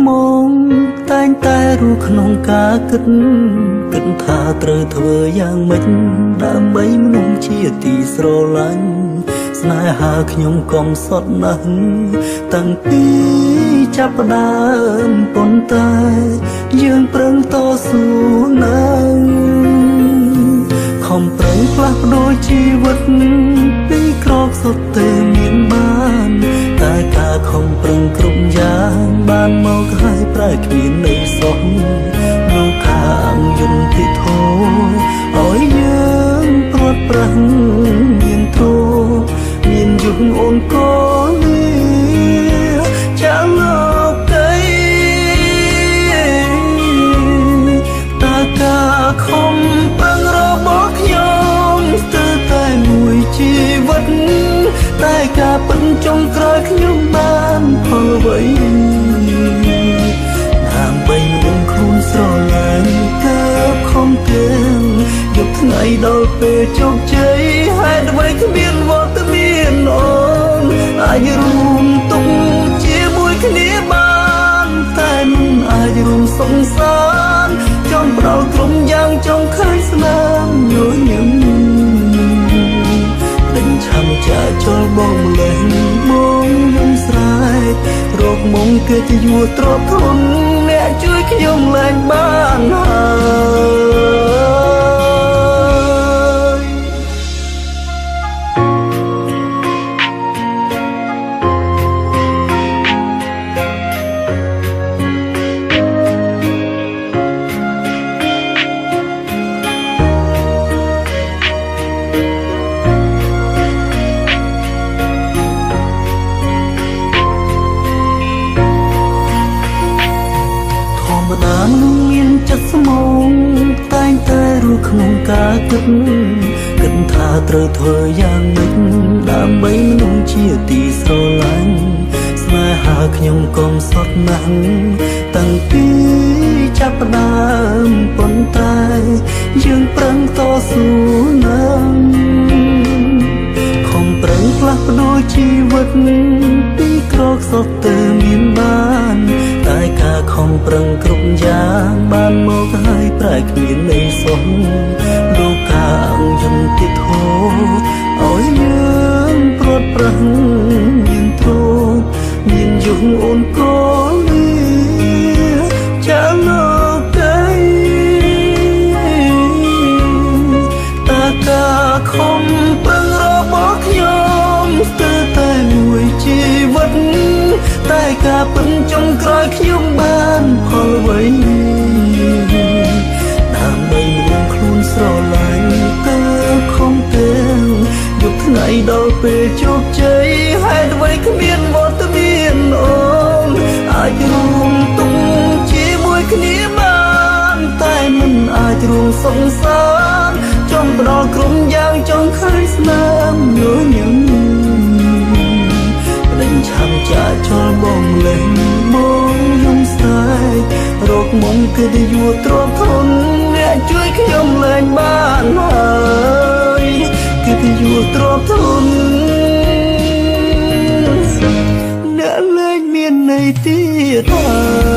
ស្មងតែងតែរស់ក្នុងការគិតគិតថាត្រូវធ្វើយ៉ាងម៉េចដើម្បីមនុស្សជាទីស្រឡាញ់ស្នេហាខ្ញុំកំសត់ណាស់តាំងពីចាប់ផ្ដើមប៉ុន្តែយើងប្រឹងតស៊ូណាស់ខំប្រឹងផ្លាស់ប្ដូរជីវិតពីក្រខ្សត់ទៅមានបានតែការខំប្រឹងគ្រប់យ៉ាងបានមកហើយប្រែគ្មានន័យសោះលោកខាងយន្តធម៌ឲ្យយើងព្រាត់ប្រាសមានទ្រមានយុគអូនក៏លាចាលោកីតើការខំប្រឹងរបស់ខ្ញុំស្ទើរតែមួយជីវិតតែការពិតចុងក្រោយខ្ញុំបានផលអ្វីដើម្បីមនុស្សខ្លួនស្រឡាញ់កើបខំទាំងយប់ថ្ងៃដល់ពេលជោគជ័យហេតុអ្វីគ្មានវត្តមានអូនអាចរួមទុកជាមួយគ្នាបានតែមិនអាចរួមសង្សារចង់ផ្ដល់ក្រុមយ៉ាងចង់ឃើញស្នាមញញឹមដេញឆាំចាចលបងម្លេះបងយំស្រែករកមុំកិត្តិយសទ្រព្យធនអ្នកជួយខ្ញុំលែងបានហើយតែងតែរស់ក្នុងការគិតគិតថាត្រូវធ្វើយ៉ាងម៉េចដើម្បីមនុស្សជាទីស្រឡាញ់ស្នេហាខ្ញុំកំសត់ណាស់តាំងពីចាប់ផ្ដើមប៉ុន្តែយើងប្រឹងតស៊ូណាស់ខំប្រឹងផ្លាស់ប្ដូរជីវិតពីក្រខ្សត់ទៅមានបានតែការខំប្រឹងគ្រប់យ៉ាងបានមកហើយប្រែគ្មានន័យសោះលោកកាងយន្តធម៌ឲ្យយើងព្រាត់ប្រាសមានទ្រព្យមានយុគអូនក៏លាចាលោកីតើការខំប្រឹងរបស់ខ្ញុំស្ទើរតែមួយជីវិតតែការពិតចុងក្រោយខ្ញុំបានផលអ្វីដើម្បីមនុស្សខ្លួនស្រឡាញ់ទៅខំទាំងយប់ថ្ងៃដល់ពេលជោគជ័យហេតុអ្វីគ្មានវត្តមានអូនអាចរួមទុកជាមួយគ្នាបានតែមិនអាចរួមសង្សារចង់ផ្ដល់ក្រុមយ៉ាងចង់ឃើញស្នាមញញឹមដេញឆាំចាចលបងលេងបងយំស្រែករកមុំកិត្តិយសទ្រព្យធនអ្នកជួយខ្ញុំលែងបានហើយកិត្តិយសទ្រព្យធនអ្នកលែងមានន័យទៀតហើ